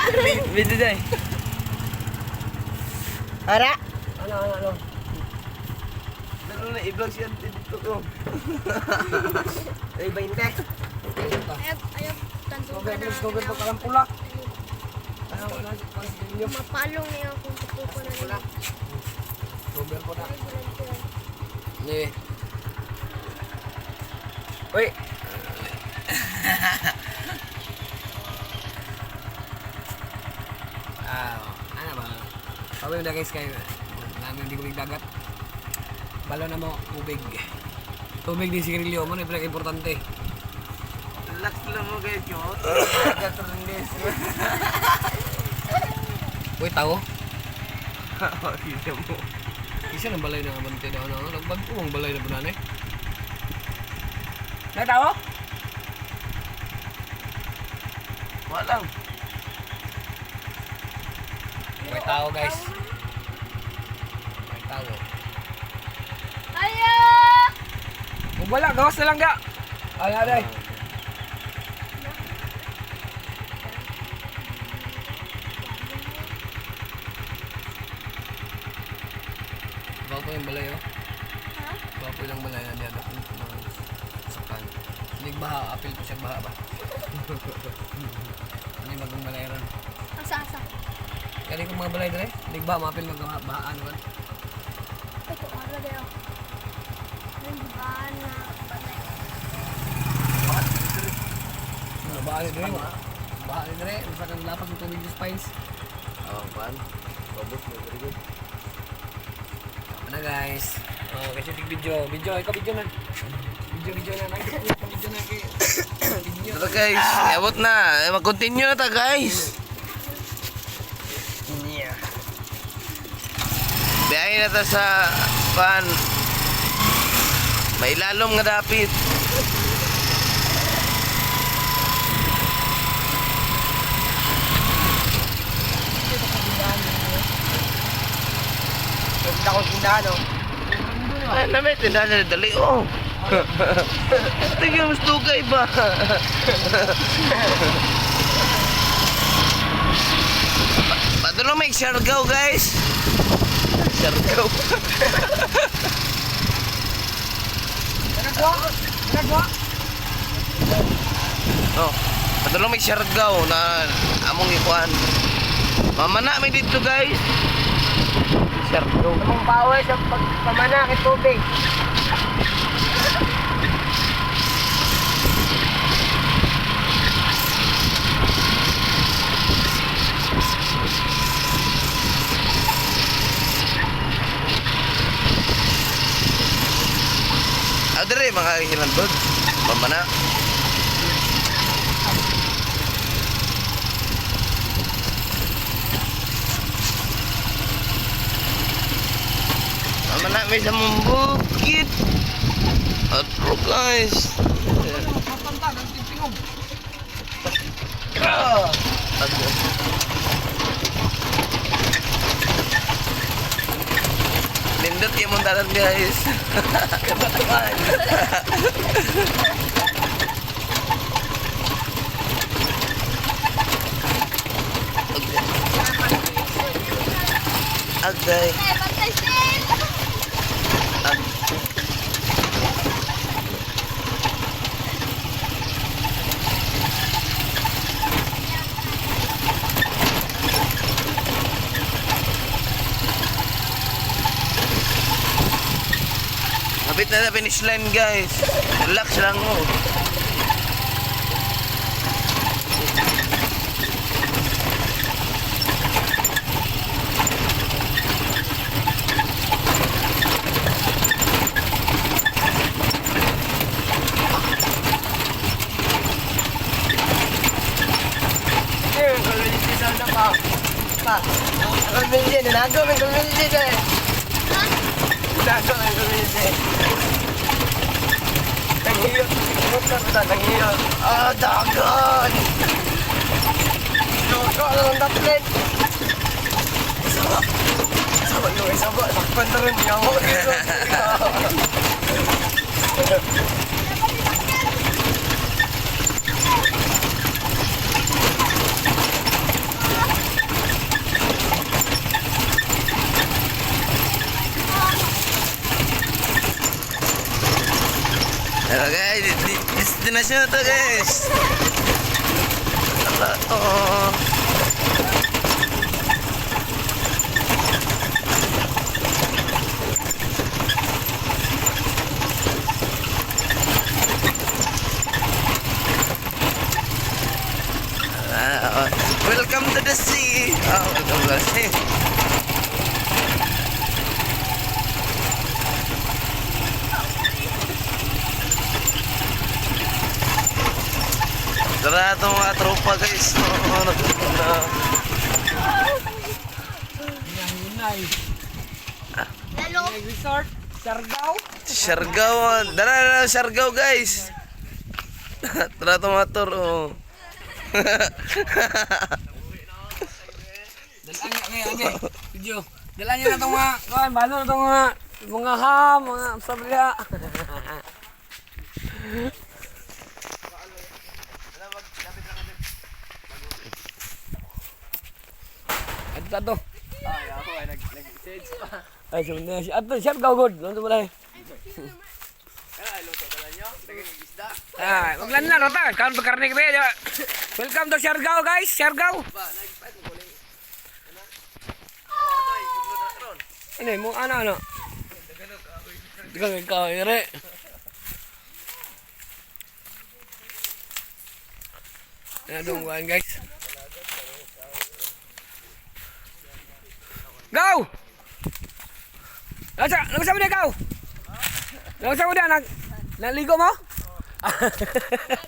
Video day. Ara. Ano, ano, ano? Lalo na i-vlog siya dito ko. Ay, 20. Ayaw, ayaw, tanto ka Cover, na. cover pa kalang pula. Ano, ano, ano, Mapalong niya akong tutuko na nila. cover ko na. Ay, bulan ko. Ni. Uy. Ah, ano ba? Pabay mo na guys kayo. Namin hindi ko dagat. Balo na mo, tubig. Tubig din sigarilyo mo na pinaka-importante. Relax lang mo guys, yo. Dagat rin guys. Uy, tao. Kita mo. Isa ng balay na abante daw na. Nagbag ang balay na banana eh. Natawo? Walang. May tao guys. May tao. Ayaw! Kung wala, gawas na lang ga. Ay, ay, ay. Bago yung balay oh. Ha? Bago yung balay na niya. Dapat ng saktan. Hindi baha, apil ko siya baha ba? Ano yung bagong balay ron? Asa, asa. Kani kong mga balay dire, hindi ba mapil magbahaan ba? Ito, ara daw. Ang ba na balay. Ano ba ni dire? Baha ni dire, usa kang lapas ng tubig sa spines. Oh, pan. Robot mo, very good. Tama na guys. Oh, kasi tig video, video ikaw video na. Video video na, nakita video na kay video. Tara guys, abot na. Eh, mag-continue na ta guys. Yeah. Biyahe na ta sa pan. May lalom nga dapit. Punta ko tindahan oh. Ay, namay, tindahan na dali oh. Tingnan mas dugay ba? Padulong may Siargao guys. Siargao. Nagwa? Nagwa? Oh, padulong may Siargao na among ikuan. Mamana may dito guys. Siargao. Among power sa pagpamana kay tubig. Ah, dire mga hinandod. Mamana. Mamana may sa mong bukid. Atro guys. Matanta ng tingtingog. Atro. Nindot yung mong dalan guys. Kabatuan. Agay. Eh, bantay sin! Ag. Kapit na na finish line guys. Relax lang oh. Eh, community sa na pa. Pa. Community na nago may community sa. Nago may community. Nanghiyot. Kumot na nanghiyot. Ah, dagan. Loko ang daplet. Saba. Saba lo, saba. Sakpan na rin niya ako. Destinasyon na to, guys. Ala, oh. Ah, oh. Welcome to the sea. Oh, welcome to the sea. Tara itong mga tropa, guys. Oo, nagpunta na. Hinay. Lalo. Resort, Siargao. Siargao. Ah. Dara na, Siargao, guys. Tara itong mga tour. Oh. Dalaan niyo, okay, okay. Video. Dalaan niyo na itong mga, kuhan, balo na itong mga, mga ham, mga sablya. Ato, ato. Ay, ako ay nag-sage pa. Ay, sa siya. Ato, Siargao good. Ano ba Ay, luto na nyo. Naging-isda. Ah, maglan na rota. Kaon pa karne kami. Welcome to Siargao, guys. Siargao. Ba, nagpait mo kuling. Ano? Oh, atoy, paglo na karon. Ano mo ano ano? Dagang ikaw, ire. Ano dong kuhan, guys? Go! Nasa, nagsa mo na ikaw? Nagsa mo na, nag, naligo mo?